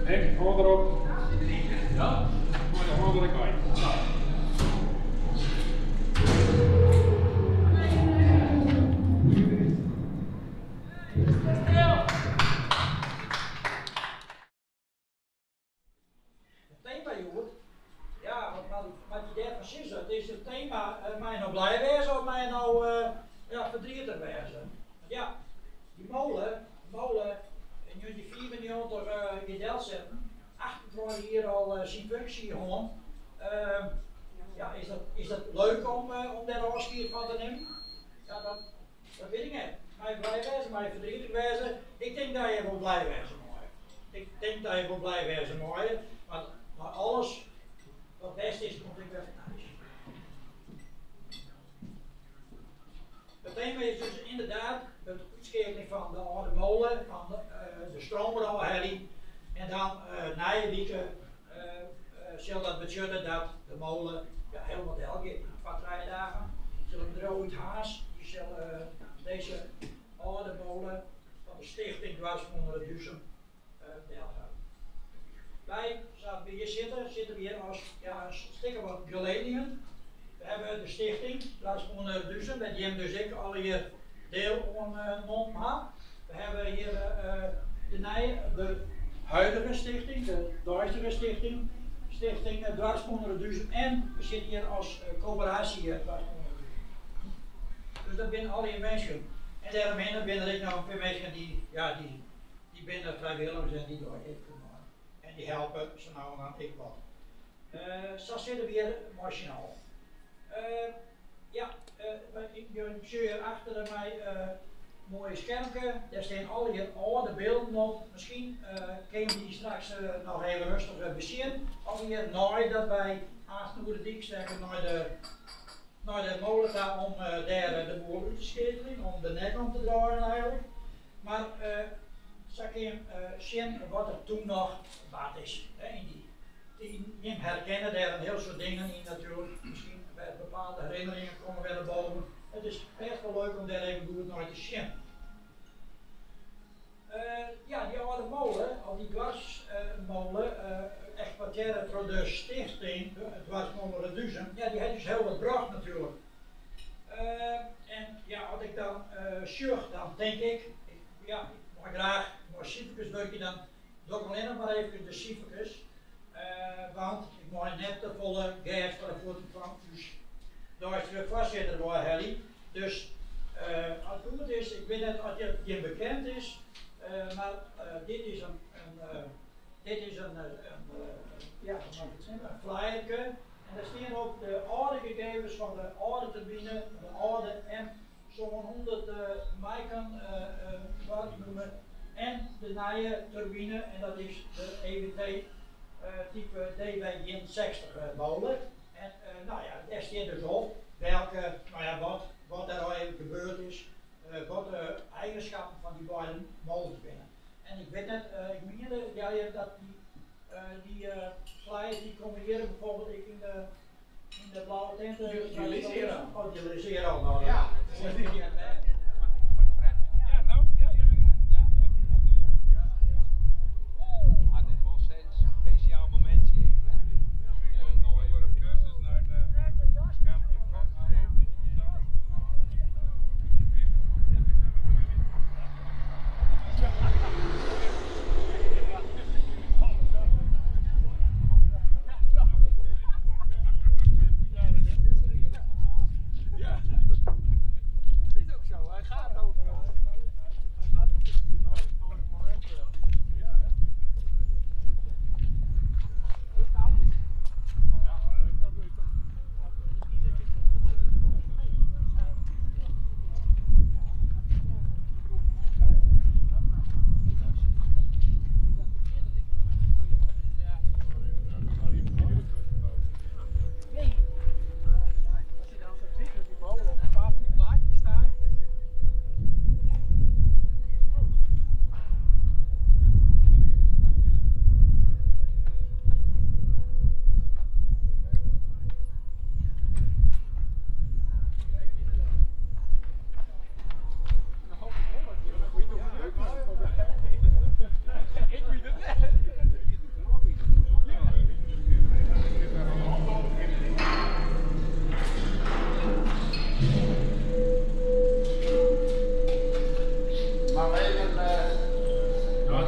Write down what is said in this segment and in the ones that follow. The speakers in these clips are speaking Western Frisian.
Henk, hân derop. Ja? Mei de hân der ek by. It tema hjoed, ja, wat moat je dêrfan sizze? It is it tema, mei je no blij wêze of mei je no ja, verdrietig wêze? Want ja, dy mole, de mole yn 1995 wie delsetten, 28 jier al syn funksje hân. Ja, is dat, is dat leuk om, om dêr ôfskied fan te nimmen? Ja, dat, dat wit ik net. Mei je blij wêze, mei je verdrietig wêze? Ik tink dat je wol blij wêze meie. Ik tink dat je wol blij wêze meie, want nei alles wat west is, komt ek wer wat nijs. It tema is dus ynderdaad it útskeakeljen fan de âlde mole, fan de stroom derôf helje en dan nije wike sil dat betsjutte dat de mole ja, hielendal del giet. Twa, trije dagen sil it bedriuw út Harns, dy sil dizze âlde mole fan de stichting Doarpsmûne Reduzum del hawwe. Wy, sa't we hjir sitte, sitte we hjir as ja, in stik of wat geledingen. We hawwe de stichting Doarpsmûne Reduzum, wêr't jim dus ek allegear diel oan nommen ha. We hawwe hjir de nije, de huidige stichting, de deistige stichting, Stichting Doarpsmûne Reduzum en we sitte hjir as koöperaasje Doarpsmûne Reduzum. Dus dat binne allegear minsken. En dêromhinne binne der ek noch in pear minsken dy, ja, dy, dy binne frijwilligers en dy dogge ek mei. En dy helpe sa no en dan ek wat. Sa sitte we hjir mei syn allen. Ja, ik sjoch hjir achter my in moai skermke. Dêr stean allegear âlde bylden op. Miskien kinne we dy straks noch even rêstich besjen. Allegear neidat wy aanst oer de dyk stekke nei de, nei de mole ta om dêr de boel út te skeakeljen, om de nek om te draaien eigenlik. Mar sa kinne je sjen wat der toen noch bard is yn dy tiden. Jim herkenne dêr in hiel soad dingen yn natuerlik. Miskien wer bepaalde herinneringen komme wer nei boven. It is bêst wol leuk om dêr even goed nei te sjen. Ja, dy âlde mole, of dy doarpsmole, eksploitearre troch de stichting Doarpsmole Reduzum, ja, dy hat ús hiel wat brocht natuerlik. En ja, as ik dan sjoch, dan tink ik, ja, ik mei graach mei siferkes wurkje, dan doch ik allinnich mar eefkes de siferkes, want ik mei net te folle gers foar de fuotten fan ús deistige foarsitter weihelje. Dus as it goed is, ik wit net oft it jim bekend is, mar dit is in, dit is in, ja, hoe moat ik it sizze, in flyerke. En dêr stean op de âlde gegevens fan de âlde turbine, de âlde M 700 Micon doarpsmûne en de nije turbine en dat is de EWT type DW61 mole. En no ja, dêr stiet dus op welke, no ja, wat, wat der allegear gebeurd is, wat de eigenschappen fan dy beide molens binne. En ik wit net, ik miende ja, dat dy Dy flyers dy komme hjir bijvoorbeeld ek yn de, yn de blauwe tinte. Dy lizze hjir al. Oh, dy lizze hjir al. No, Ja.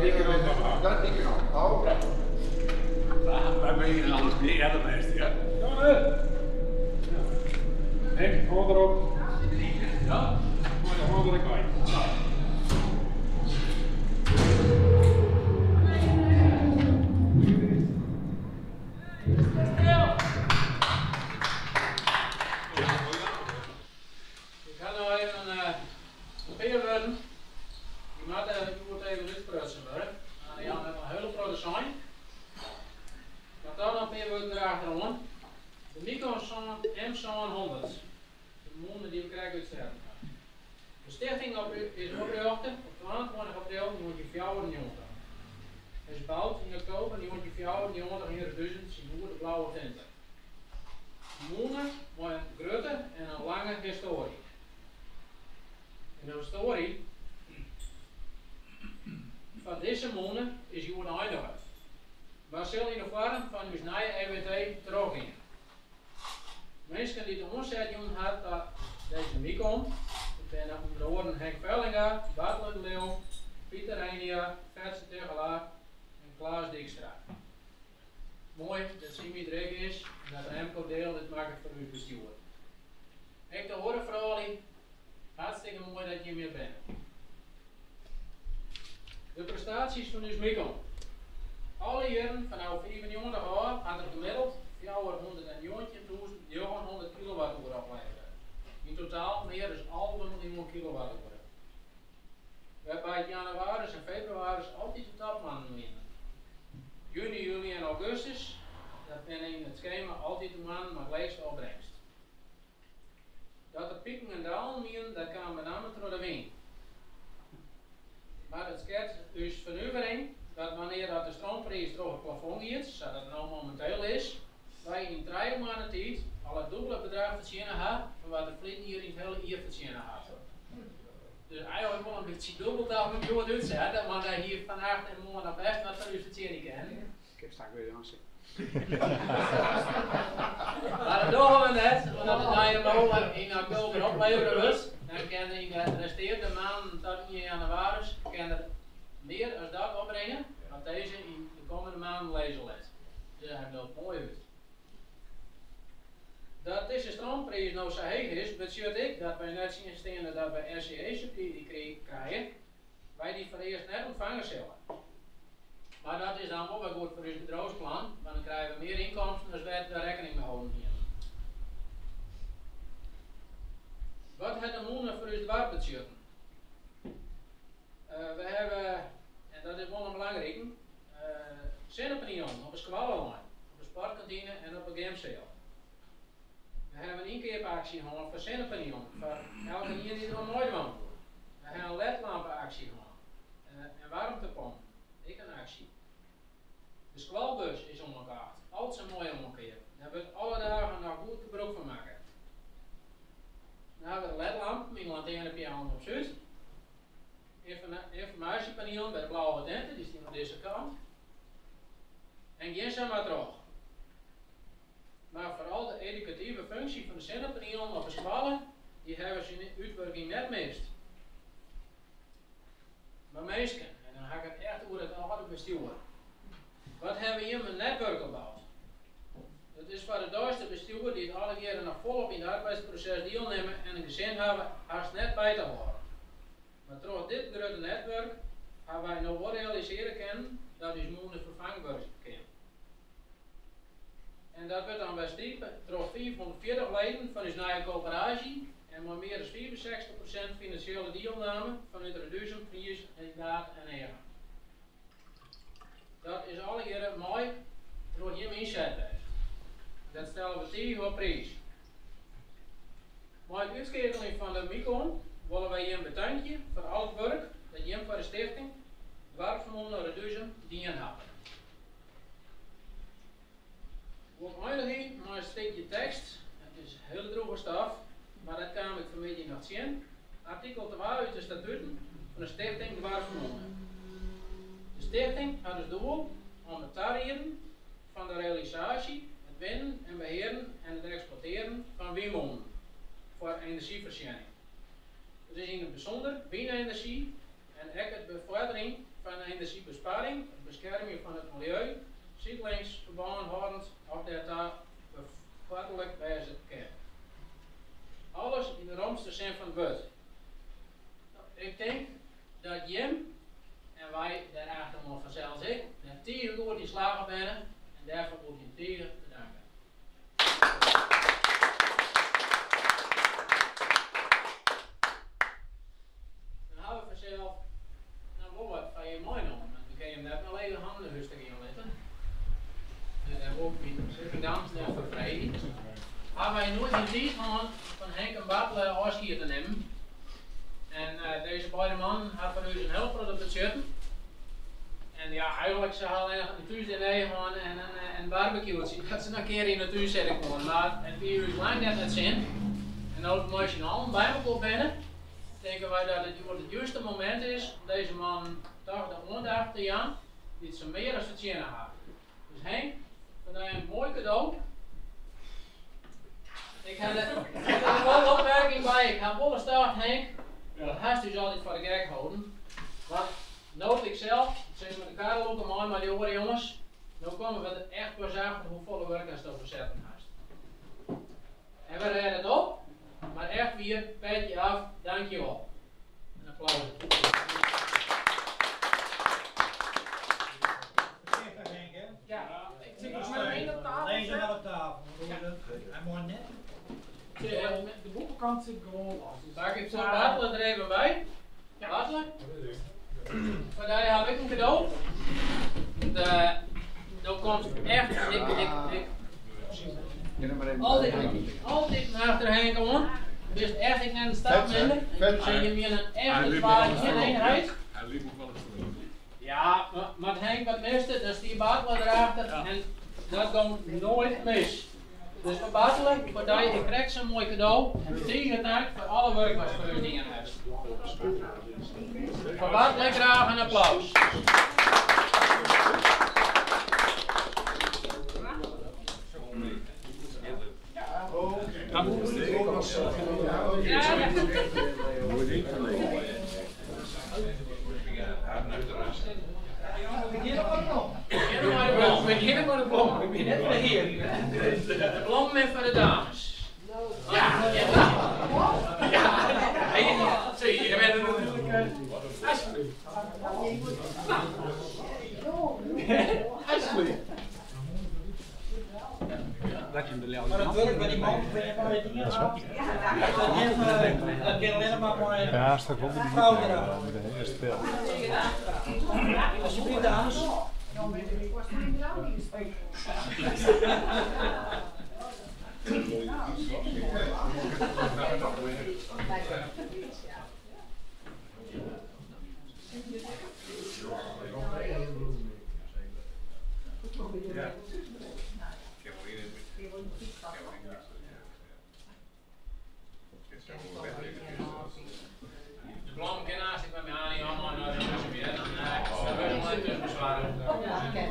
Dat Dat die kant. Oh. Wij weten alles meer eerder geweest, ja? Ja, Henk, hou erop. Ja? Gooi de hand er kwijt. Ik ha no even in pear wurden. Dy moatte hjoed even útsprutsen wurde. Anne Jan hat in hiele protte sein. Mar toch noch in pear wurden derachteroan. De Micon M 700, de mûne dy't we krekt útsetten ha. De stichting is oprjochte op 22 april 1994. Hy is boud yn oktober 1994 yn Reduzum tsjinoer de Blauwe Tinte. In mûne mei in grutte en in lange histoarje. En de histoarje fan dizze mûne is hjoed einige, mar sil yn de foarm fan ús nije EWT trochgean. Minsken dy't de oanset jûn ha ta dizze Micon, dat binne ûnder oaren Henk Vellinga, Bartele de Leeuw, Pieter Renia, Fetze Tigchelaar en Klaas Dijkstra. Moai dat Symy der ek is en dat Remco diel útmakket fan ús bestjoer. Ek de oare froulju, hartstikke moai dat jim hjir binne. De prestaasjes fan ús Micon. Alle jierren fanôf 95 ôf hat er gemiddeld 419.900 kilowattoere oplevere. Yn totaal mear as 11 miljoen kilowattoere. Wêrby't jannewaris en febrewaris altyd de topmoannen wienen. Juny, july en augustus, dat binne yn it skema altyd de moannen mei de leechste opbringst. Dat der piken en dalen wienen, dat kaam benammen troch de wyn. Mar it sketst ús fernuvering dat wannear dat de stroompriis troch it plafond giet, sa't dat no mominteel is, wy yn trije moanne tiid al it dûbele bedrach fertsjinne ha fan wat de ferline jier yn it hiele jier fertsjinne hat. Dus eigenlik wol in bytsje dûbeld dat we him hjoed útsette, want hy hie fannacht en moarn noch bêst wat foar ús fertsjinje kinnen. Ik heb straks weer aan. Mar dat dogge we net, want as de nije mole yn oktober oplevere wurdt, dan kin er yn de restearjende maanden tot ien jannewaris kin er mear as dat opbringe wat dizze yn de kommende maanden lizze lit. Dus hy bliuwt moai út. Dat dizze stroompriis no sa heech is, betsjut ek dat wy nettsjinsteande dat wy SCE-subsydzje krije, wy dy foarearst net ûntfange sille. Mar dat is dan wol wer goed foar ús bedriuwsplan, want dan krije we mear ynkomsten as wêr't we rekkening mei holden hienen. Wat hat de mûne foar ús doarp betsjutten? We hawwe, en dat is wol in belangriken, sinnepanielen op de skoalle lein, op de sportkantine en op de gymseal. We hawwe in ynkeapaksje hân foar sinnepanielen foar elkenien dy't deroan meidwaan woe. We hawwe in ledlampe-aksje hân en waarmtepompen, ek in aksje. De skoalbus is oankaft, altsa moaie oankeap. Dêr wurdt alle dagen noch goed gebrûk fan makke. Dan hawwe we de ledlampen yn de lantearnepeallen op Súd. Ynformaasjepanielen by de Blauwe Tinte, dy stean oan dizze kant. En gean sa mar troch. Mar foaral de edukative funksje fan de sinnepanielen op 'e skoalle, dy hawwe syn útwurking net mist. Mar minsken, en dan ha ik it echt oer it âlde bestjoer, wat hawwe jim in netwurk opboud? Dat is foar it deistich bestjoer, dy't allegearre noch folop yn it arbeidsproses dielnimme en in gesin hawwe, hast net by te hâlden. Mar troch dit grutte netwurk hawwe wy no wol realisearje kinnen dat ús mûne ferfang wurde kin. En dat wurdt dan wer stipe troch 540 leden fan ús nije koöperaasje en mei mear as 65% finansjele dielname fanút Reduzum, Friens, Idaerd en Eagum. Dat is allegearre mei troch jim ynset west. Dat stelle we tige op priis. Mei it útskeakeljen fan de Micon wolle wy jim betankje foar al it wurk dat jim foar de stichting Doarpsmûne Reduzum dien hawwe. Wol ik einigje mei in stikje tekst. It is hiele drûge stof, mar dat kaam ik fanmiddei noch tsjin. Artikel 2 út de statuten fan de Stichting Doarpsmûne. De stichting hat as doel om it tarieden fan de realisaasje, it winnen en behearen en it eksploitearen fan wynmûnen foar enerzjyfoarsjenning. It is yn it bysûnder wynenerzjy en ek it befoarderjen Fan enerzjybesparring, it beskermjen fan it miljeu, sydlings ferbân hâldend of dêrta befoarderlik wêze kin. Alles yn de romste sin fan it wurd. Ik tink dat jim, en wy dêrachteroan fansels ek, der tige goed yn slagge binne en dêrfoar wol ik jim tige bedanke. Dan hawwe we fansels noch wol wat foar jim meinommen, want we kinne jim net mei lege hannen nei hûs ta gean litte. En dêr wol ik myn sekundant net foar freegje. Hawwe wy noait gjin tiid hân om fan Henk en Bartele ôfskied te nimmen. En dizze beide mannen ha foar ús in hiel protte betsjutten. En ja, eigenlik se ha allinnich in thúsdiner hân en in barbecuetsje, dat se noch in kear yn 'e tún sitte koene. Mar it wie ús lang net nei 't sin. En no't we mei syn allen by elkoar binne, tinke wy dat it hjoed it juste momint is om dizze mannen toch de oandacht te jaan dy't se mear as fertsjinne ha. Dus Henk, foar dy in moai kado. Ik ha der wol in opmerking by, ik ha wolris tocht, Henk, dat hast ús altyd foar de gek holden. Want no't ik sels, sis mar de karre lûke mei mei dy oare jonges, no komme we der echt pas achter hoefolle wurk asto fersetten hast. En we rêde it op, mar echt wier, petje af, dankjewol. In applaus. Ja, Lizze mar op tafel. Hy mei net. De boppekant sit gewoan los. Pak ik sa Bartele der even by. Bartele, foar dy haw ik in kado. Want do komst echt, ik, ik, ik, altyd, altyd achter Henk oan. Bist echt ek net in stap minder. En je wiene in echte twa-ien-eenheid. Ja, mar Henk wat miste, dan stie Bartele derachter en dat gong noait mis. Dus foar Bartele, foar dy ek krekt sa'n moai kado en tige tank foar alle wurk watst foar ús dien hast. Foar Bartele graach in applaus. We begjinne mei de blommen. Ik bin net foar de hearen. De blommen binne foar de dames. Ja, ja. Zie je, bent er natuurlijk. Alsjeblieft. Alsjeblieft. Mar it wurk by dy man fan je mei dien hat, dat kin allinnich mar mei in frou derop. Alsjeblieft dames. De blommen kinne aanst ek mei my Annie om mei nei de hûs hear, dan wurde se mei thús besoarge. Oké.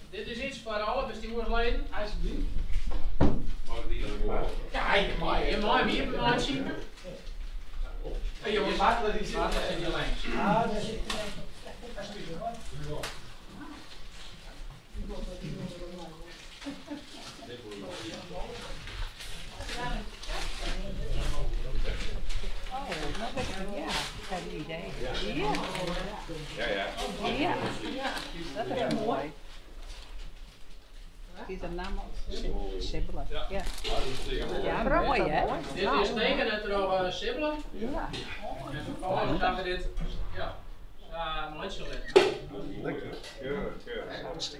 Dit is iets foar alle bestjoersleden. Ja, je mei him iepenmeitsje. Bartele sit hjir links. Oh, dat is een idee. Ja. Ja. Dat is moai. Is de namme Sibbele. Ja. Ja, moai hè? Dit is tekene troch Sibbele. Ja. En ferfolgens hawwe we dit, ja, sa meitsje litten. Lekker. Keurig, keurig.